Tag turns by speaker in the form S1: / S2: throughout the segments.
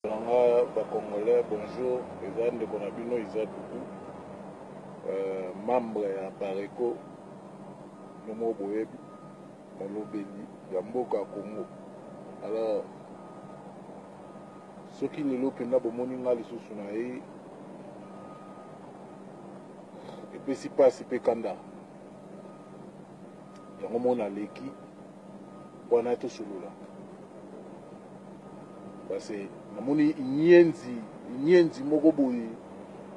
S1: Na nga ba congolais bonjour eza ndeko na bino Isa Dudu euh, membre ya Apareco bino moko boyebi molobeli ya mboka ya Congo alors soki lelo mpenza bomoni nga lisusu na ye epesi mpasi mpe kanda yango mona aleki wana tosolola parce namoni nyenzi nyenzi moko boye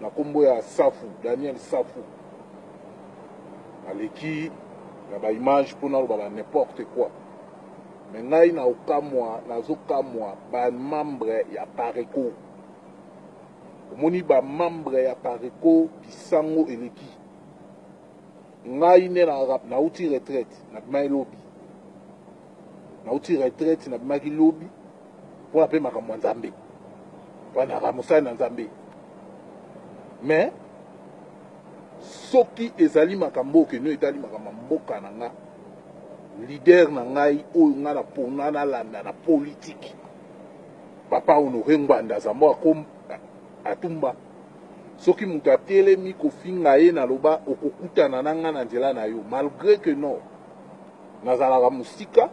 S1: na nkombo ya safu daniel safu aleki na baimage mpo naloba ba n'importe quoi me ngai naokamwa nazokamwa bamembre ya pareco omoni bamembre ya pareco bisango eleki Ngai nde nauti retraite nabimaki lobi nauti retraite nabimaki lobi mpona mpe makambo ya nzambe mpo mosali na nzambe mais soki ezali makambo oyo keno etali makambo ya mboka na nga leader na ngai oyo ngai napona nalanda na politike papa honore ngbanda zambo atumba Soki moto atelemi kofinga ye naloba okokutana na nga na nzela na yo malgre que non nazalaka mosika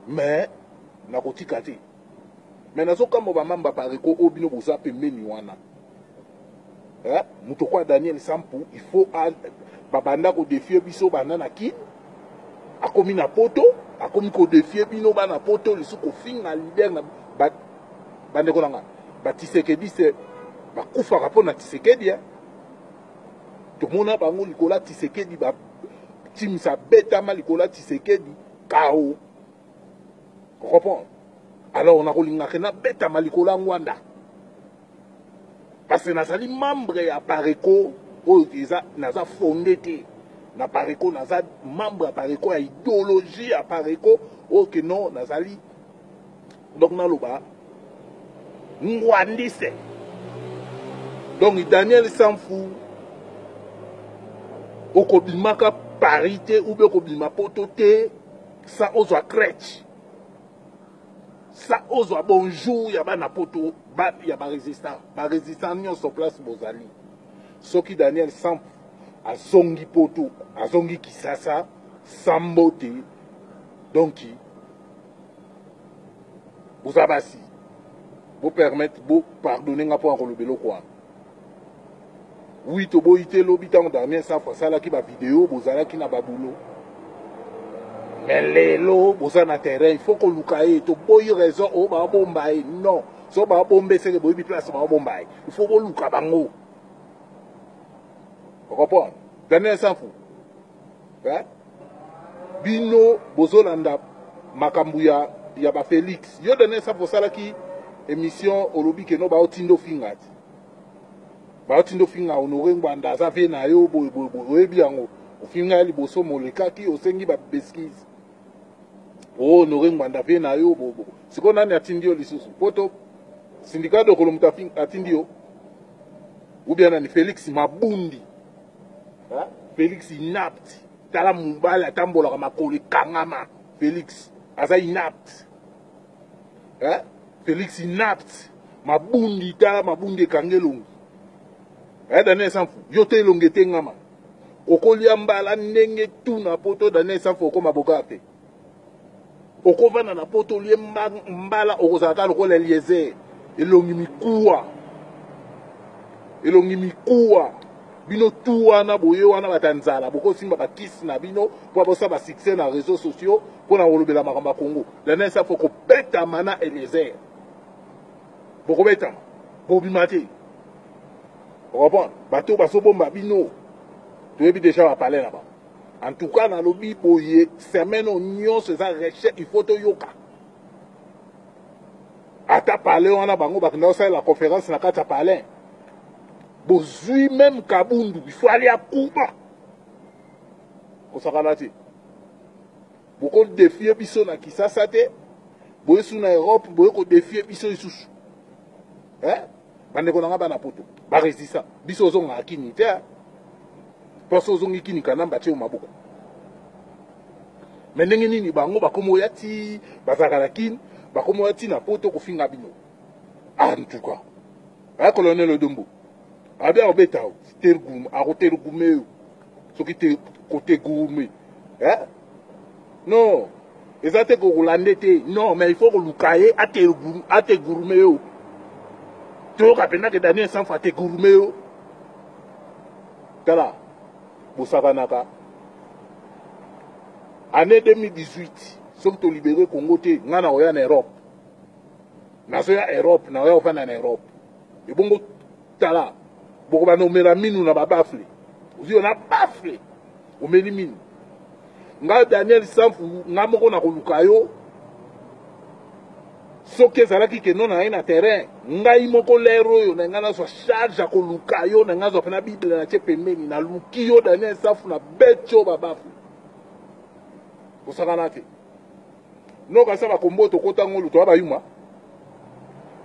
S1: mais nakotika te mais nazokamwa bamamba pareko oyo bino boza pembeni wana eh? moto kwa daniel sampu il faut babanda kodefie biso banda na kin akomi na poto akomi kodefie bino bana poto lisusu kofinga leader na bandeko na nga batisekediste bakufaka mpo na tisekedi eh? tomona bango likolo ya tisekedi batimisa betama likolo ya tisekedi kao comprendre alors nakolingaka nabetama likolo ya ngwanda parce que nazali membre ya pareco oyo eza naza fonde te na pareco naza membre ya pareco ya idéologie ya pareco oyo ke non nazali donc naloba ngwandise donc daniel sanfu okobimaka paris te ube okobima poto te sa ozwa crèche sa ozwa bonjour ya bana poto ba, ya barésistant barésistant nyonso place bozali soki daniel sanfu azongi poto azongi kisasa sambo te donc boza basi bopermettre bopardonne nga mpo na koloba eloko wana wi toboyi te lobi ntango damien safu asalaki bavideo bozalaki na babulo me lelo boza na terrain il faut koluka ye toboyi raison oyo babomba ye non so babomba eseke boyebi place babomba ye il faut boluka bango ocomprendre daniel safu eh? bino bozolanda makambo ya, ya ba Felix yo Daniel Safu osalaki émission olobi ke no baotinda ofinga ti baotinda ofinga Honore Ngbanda aza vie na yo boye boye boye oyebi yango ofinga ya liboso molekaki osengi ba beskise o Honore Ngbanda vie na yo boye boye sikoyo nani atindi yo lisusu poto sindika dokolo moto atindi yo ou bien nani Felix Mabundi Felix inapte tala mobali atambolaka makolo ekangama Felix aza inapte eh? Felix inapte mabundi tala mabundi ekanga elongi eh, Daniel Sanfu yo te elongi etengama okolia mbala ndenge tuna poto Daniel Sanfu okoma bogar te okovanda na poto olie mbala okozala kaka lokola eliezer elongi mikuwa elongi mikuwa bino tu wana boye wana bata nzala bokosimba bakisi na bino mpo bosala basuccès na réseaux sociaux mpo na kolobela makambo ya congo daniel safo kobetama na eliezer bokobetama bobima te okomprendre bato bazobomba bino toyebi deja bapalais na bango En tout cas nalobi boye semaine oyo nyonso eza recherche il faut toyoka ata palais wana bango bakenda kosalela conférence na kati ya palais bozwi meme kabundu il faut alia kuba kosakana te bokodefie biso na kisasa te boye su na europe boye kodefie biso lisusu eh? bandeko na nga bana poto baresistant biso ozongaka kini te mposo ozongi kini kanamba atie yo maboko me ndenge nini bango bakoma oya ti bazalaka na kini Bakomi oya ti na poto kofinga bino. En tout cas. Aya colonel Odombo. Abi akobeta yo. Tergume, akotergume yo. Soki te kotegume. Eh? Non. Eza te kokolande te. Non, mais il faut koluka ye ategurume yo. Toyoka mpenza ke Daniel Sanfu ategurume yo. Tala, bosakanaka. Année 2018, soki tolibere Congo te, ngai nakoya na Europe. Nazoya Europe, nakoya kofanda na Europe. Ebongo tala, bokobanda omela minu na babafle. Ozwi yo na bafle, omeli minu. Ngai Daniel Sanfu, ngai moko nakoluka yo. Soki ezalaki ke no na ye na terrain, ngai moko lere oyo na ngai nazwa charge ya koluka yo, na ngai nazwa mpe na Bible na tie pembeni, naluki yo Daniel Safu na beti yo babafu. Kosakana te. Noka sa bakombo tokota ngolu toya bayuma.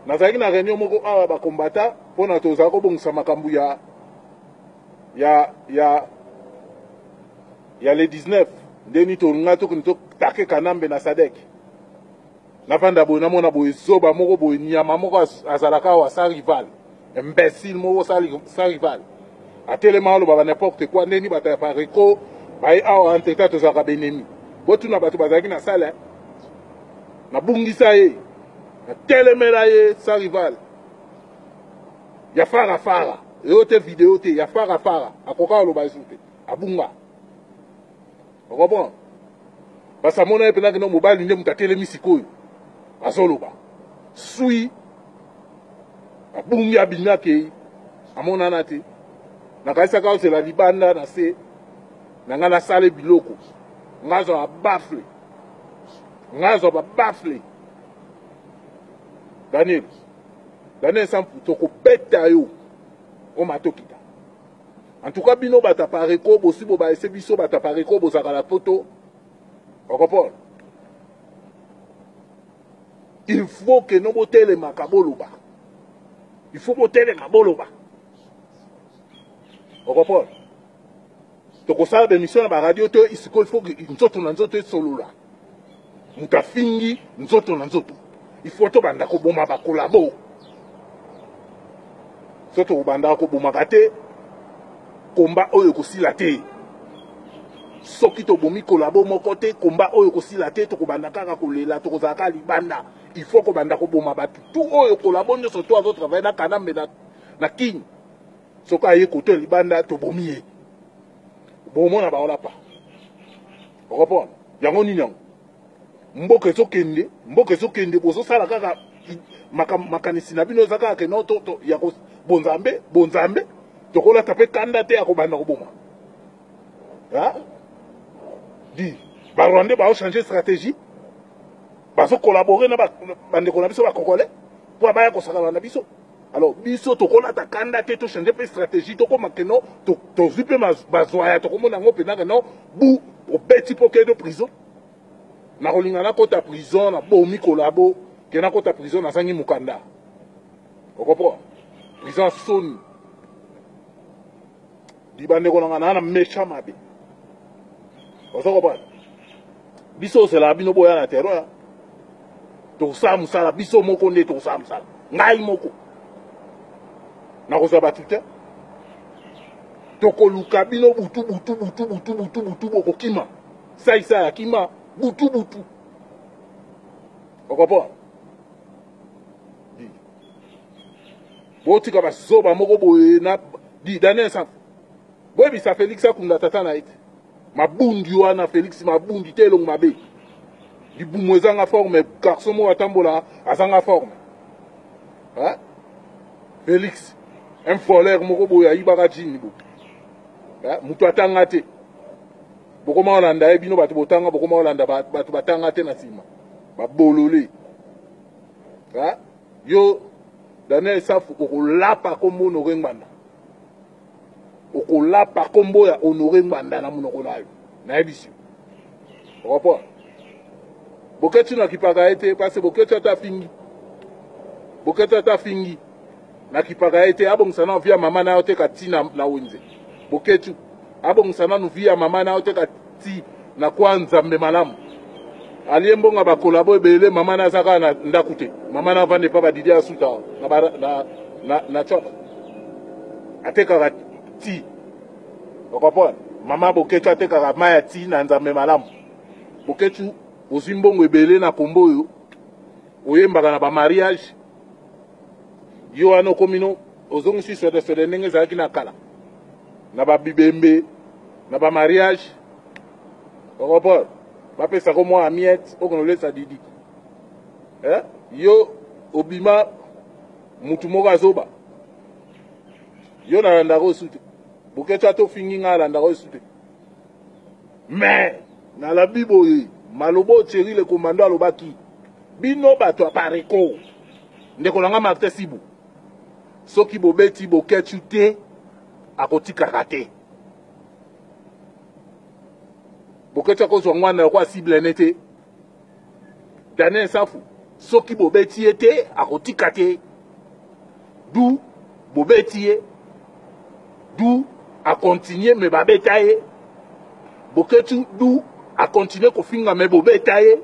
S1: Nazalaki na réunion moko awa bakombata mpona tozala kobongisa makambo ya ya ya ya le 19 ndeni tolinga tokende totake Kanambe na Sadek. Navanda boye namona boye zoba moko boye nyama moko azalaka awa sans rival, imbécile moko sans rival, atelema aloba ba n'importe quoi. Ndeni bato ya Pareco baye awa entre temps tozalaka benemi, botuna bato bazalaki na salle, nabungisa ye, natelemela ye sans rival ya fara fara eyo te video te ya fara fara akoka aloba esu te abunga. Okomprendre? Parce que amona ye mpenza kino mobali nde moto atelemi sikoyo azoloba sui abungi abimi akei amonana te. Nakanisaka ozela libanda na se na ngai nasala biloko ngai azwa babafle, ngai azwa babafle. Daniel, Daniel Sampu, tokobeta yo o matokita. En tout cas bino bato ya Pareco bosi bobaese biso bato ya Pareco bozalaka na poto. Okomprendre? Il faut que no botelemaka boloba. Il faut botelema boloba. Okomprendre? Tokosala ba émission na ba radio te, sikoyo il faut que nzoto na nzoto esolola. Moto afingi nzoto na nzoto. Il faut tobanda koboma bakolabo. So tokobanda kobomaka te, komba oyo ekosila te. Soki tobomi kolabo moko te, komba oyo ekosila te, tokobanda kaka kolela, tokozala kaka libanda. Il faut kobanda koboma bato tu oyo kolabo nyonso to azotravaille na Kanambe na Kin. Soki aye koto ya libanda tobomi ye. Bomona baolapa. Okomprendre? Yango nini yango? Mboka ezokende, mboka ezokende, bozosala kaka makanisi na bino eza kaka ke no to, to, ya ko, bonzambe, bonzambe, tokolata pe kanda te ya kobanda koboma. Ha? Di, ba Rwandais ba changer stratégie, bazo collaborer na bandeko na biso ba Congolais po baya kosakana na biso. Alors biso tokolata kanda te, to changer pe stratégie, tokoma ke no tozwi pe bazwaya, tokomona yango mpenza ke no bu obeti mpo kende prison. Nakolinga nakota prison na bomi kolabo ke nakota prison nazangi mokanda. Okoprendre? Prison ya soni. Di bandeko na nga na méchant mabe. Ozo comprendre? Biso ozelaka bino boya na terrain. Tokosala mosala biso moko nde tokosala mosala. Ngai moko. Nakozwa bato te. Tokoluka bino butu butu butu butu butu butu bokokima. Sai sai akima butu butu. Okoprendre? Botika bazoba moko boye na di Daniel Sanfu. Boyebisa Félix akunda tata na ye te. Mabundi wana Félix mabundi te elongo mabe. Libumu ezanga forme, garçon moko atambola azanga forme. Hein? Félix, un voleur moko boye ayibaka jini bo. Hein? Mutu atanga te. Bokoma olanda ye bino bato botanga, bokoma olanda bato batanga te na nsima. Babolole. Hein? Yo Daniel Safu okolapa kombo Honoré Ngbanda. Okolapa kombo ya Honoré Ngbanda na monoko na yo. Nayebisi yo. Okopoa. Boketshu nakipaka ye te parce Boketshu ata afingi. Boketshu ata afingi. Nakipaka ye te abongisa na vie ya mama na yo te kati na wenze. Boketshu abongisa nanu vie ya mama na yo te kati na kwa Nzambe malamu. Alie mbongo ba collabo ebele mama na azaka na ndaku te. Mama na avande pa ba Didier Asuta na ba na na na chop. Atekaka ti. Okomprendre? Mama Boketshu atekaka mai ya ti na Nzambe malamu. Boketshu ozwi mbongo ebele na kombo oyo oyembaka na ba mariage yo wana okomi no ozongisi swedeswede ndenge ezalaki na kala na babibembe na bamariage okomprendre bapesako mwa amiete okonolesa didi eh? Yo obima mutu moko azoba yo nalandaka osu te. Boketshu ata ofingi ngai alandaka osu te. Mais nalabi boye maloba oyo Thierry le commando alobaki bino bato ya pareko ndeko na nga Martin Sibu soki bobeti Boketshu te akotikaka te. Boketshu akozwa ngwana lokola cible ne te. Daniel Safu soki bobeti ye te akotika te. Du bobeti ye du akontinue me babeta ye. Boketshu du akontinue kofinga me bobeta ye.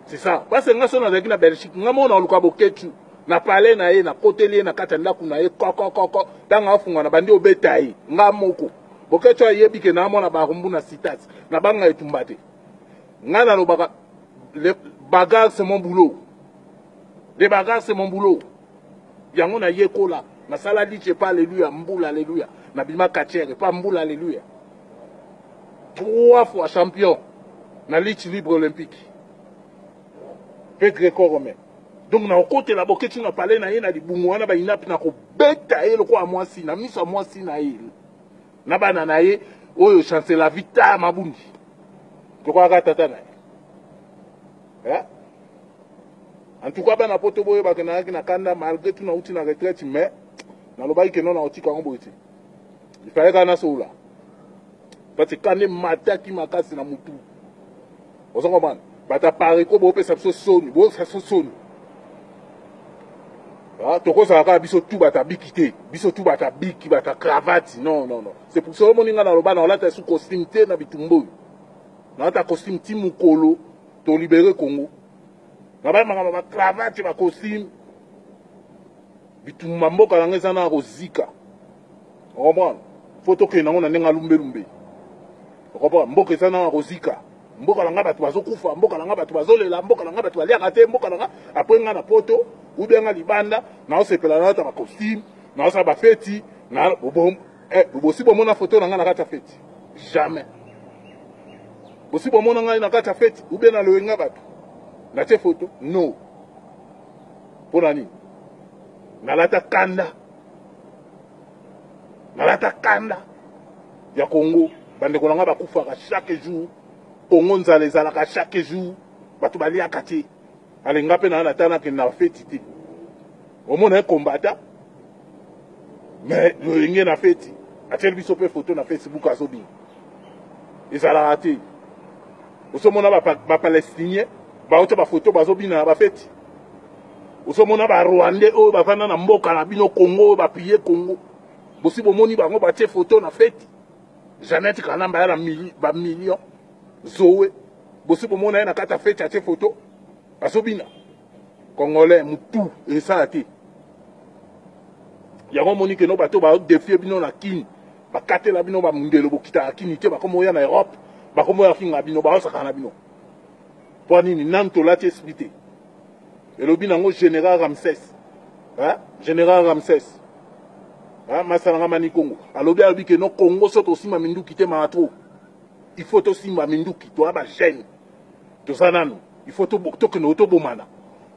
S1: C'est ça. Parce que nga so nazalaki na Belgique, nga mona oluka Boketshu na palais na ye, nakoteli ye na kati ya ndako na ye kokokoko, ntango afunga na bandi obeta ye nga moko. Boketshu ayebi ke naamona barumbu na citas na banga etumba te. Nga nalobaka le bagarre c'est mon boulot. Le bagarre c'est mon boulot. Yango nayekola nasala liche pa alleluya mbula alleluya nabima katiere pa mbula alleluya 3 fois champion na lutte libre olympique mpe greco romain. Donc nakokotela Boketshu na palais na ye na libungu wana bainapi na kobeta ye lokola mwasi na miso ya mwasi na ye na bana na ye oyo chancela Vita Mabundi tokolaka tata na ye eh? En tout cas bana poto boyebaka nayaki na kanda malgré tout nauti na retraite mais nalobaki ke no nakotika yango boye te. Il fallait kaka nasolola parce que kanda emataki makasi na mutu. Ozo comprendre? Bato ya pareko bopesa biso soni, bopesa biso soni. Ah, tokozala kaka biso tu bato ya biki te, biso tu bato ya biki, bato ya cravate. Non, non, non. C'est pour cela omoni nga naloba naolata esu costume te na bitumba oyo. Naolata costume ti mokolo tolibere Congo. Nabayi makambo ba cravate, ba costume. Bitumba mboka na nga eza na kozika. Comprendre? Faut tokende yango na ndenge alumbelumbe. Comprendre? Mboka eza na kozika. Mboka na nga bato bazokufa, mboka na nga bato bazolela, mboka na nga bato baliaka te, mboka na nga après nga na poto ou bien nga libanda naosepela nalata ba costume, naosala ba feti, na bobom eh, bosi bomona photo na nga na kati ya feti? Jamais. Bosi bomona ngai na kati ya feti ou bien na loyenga bato natie photo? No. Mpo na nini? Nalata kanda, nalata kanda ya Congo. Bandeko na ngai bakufaka chaque jour. Congo nzala ezalaka chaque jour, bato baliaka te. Alinga mpe na nata nakende na feti te. Omona ye kombata mais loyenge na feti atieli biso mpe photo na Facebook azobina. Ezalaka te. Ozomona bapalestinien baotya bafoto bazobina na bafeti. Ozomona barwandais oyo bavanda na mboka na bino Congo oyo bapille Congo, bosi bomoni bango batie photo na feti. Jeannette Kanamba ya na bamillion Zoe, bosi bomona ye na kati ya feti atie photo azobina. Congolais mutu esala te. Yango omoni keno bato badefie bino na Kini, bakatela bino bamundelo, bokitaka Kini te, bakoma oya na Europe, bakoma oya finga bino, baosaka na bino. Mpo nini? Nanu tolati esprit te. Elobi nango Général Ramsès, hein? Général Ramsès, hein? Masala nga mani Congo alobi, alobi ke no Congo so tosimba minduki te maa trop. Il faut tosimba minduki, toya ba jeune toza nanu, il faut tokende tobomana.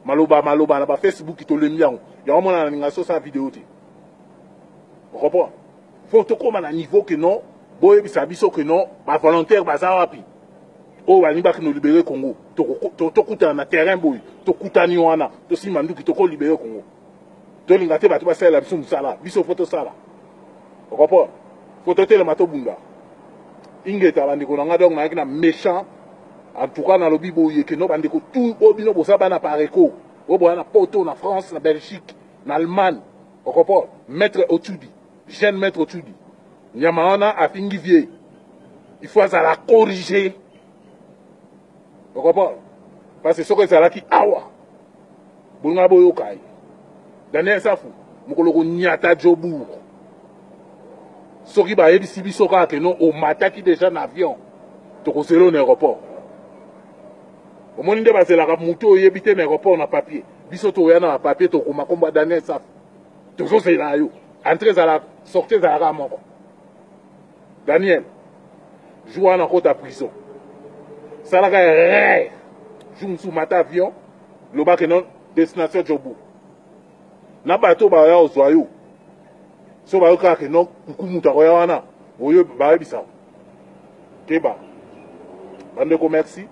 S1: Maloba maloba na ba Facebook tolembi yango. Yango mona na ninga so sa video te. Comprends? Faut tokóma na niveau que non boyebisa biso que non ba volontaire baza wapi oyo balingi bakende libérer Congo. Tokutana na terrain boye, tokutani wana, tosimba nduki, tokolibere Congo. Tolinga te bato basalela biso mosala, biso fo tosala. Comprends? Fo totelema tobunda. Ingeta bandeko na nga, donc nayaki na méchant. En tout cas nalobi boye ke no bandeko tout oyo bino boza bana pareko oyo boya na poto, na France, na Belgique, na Allemagne. Comprends? Maître Otudi, jeune maître Otudi, nyama wana afingi vie, il faut azala corriger. Ocomprendre? Parce que soki ezalaki awa bolinga boyoka ye. Daniel Safu mokolo konyata Jobourg soki bayebisi biso kaka ke non omataki deja na avion, tokozela na aéroport. Omoni nde bazelaka motu oyebi te na aéroport na papier. Biso toya na bapapier, tokoma kombo ya Daniel Safu, tozozela yo. Entrée ezalaka, sortie ezalaka moko. Daniel, jour wana kota prison, salaka erreur. Jour mosusu mata avion, lobake non, destination Jobourg, na bato baya ozwa yo. So bayokaka ke non, kuku moto akoya wana oyo bayebisa keba. Bandeko, merci.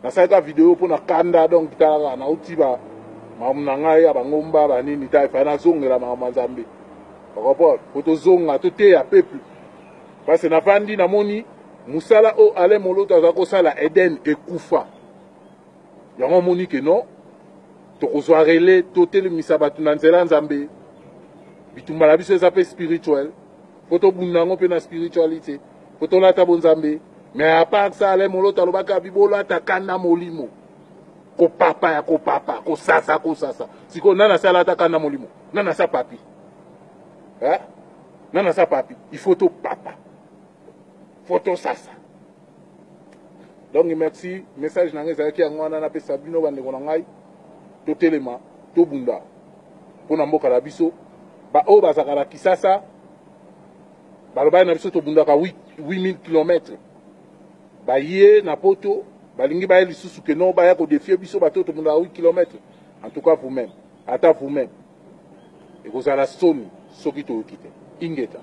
S1: Nasalaka video mpo na kanda. Donc talaka, nauti ba makambo na ngai ya bangomba banini ta efa nazongela makambo ya Nzambe. Ocomprendre? Po tozonga toteya peuple, parce navandi namoni mosala oyo Alain Moloto aza kosala, Eden ekufa. Yango omoni ke non, tokozwa relais, totelemisa bato na nzela Nzambe. Bitumba na biso eza mpe spirituel, po tobunda yango mpe na spiritualité, po tolata bonzambe. Mais à part ça, Alain Moloto alobaka bibolata kanda molimo, kopapa ya kopapa, kosasa kosasa. Sikoyo nani asi alata kanda molimo? Nani asa papi, eh? Nani asa papi? Il faut topapa, faut tosasa. Donc merci. Message na ngai ezalaki yango wana, napesa bino bandeko na ngai, totelema, tobunda mpo na mboka na biso. Baoyo bazalaka na Kisasa balobaki na biso tobundaka 8000 km, baye na Poto, balingi baye lisusu ke non, baya kodéfier biso bato tobundaka 8 km. En tout cas vous-même, ata vous-même, ekozala soni soki toyoki te. Ingeta.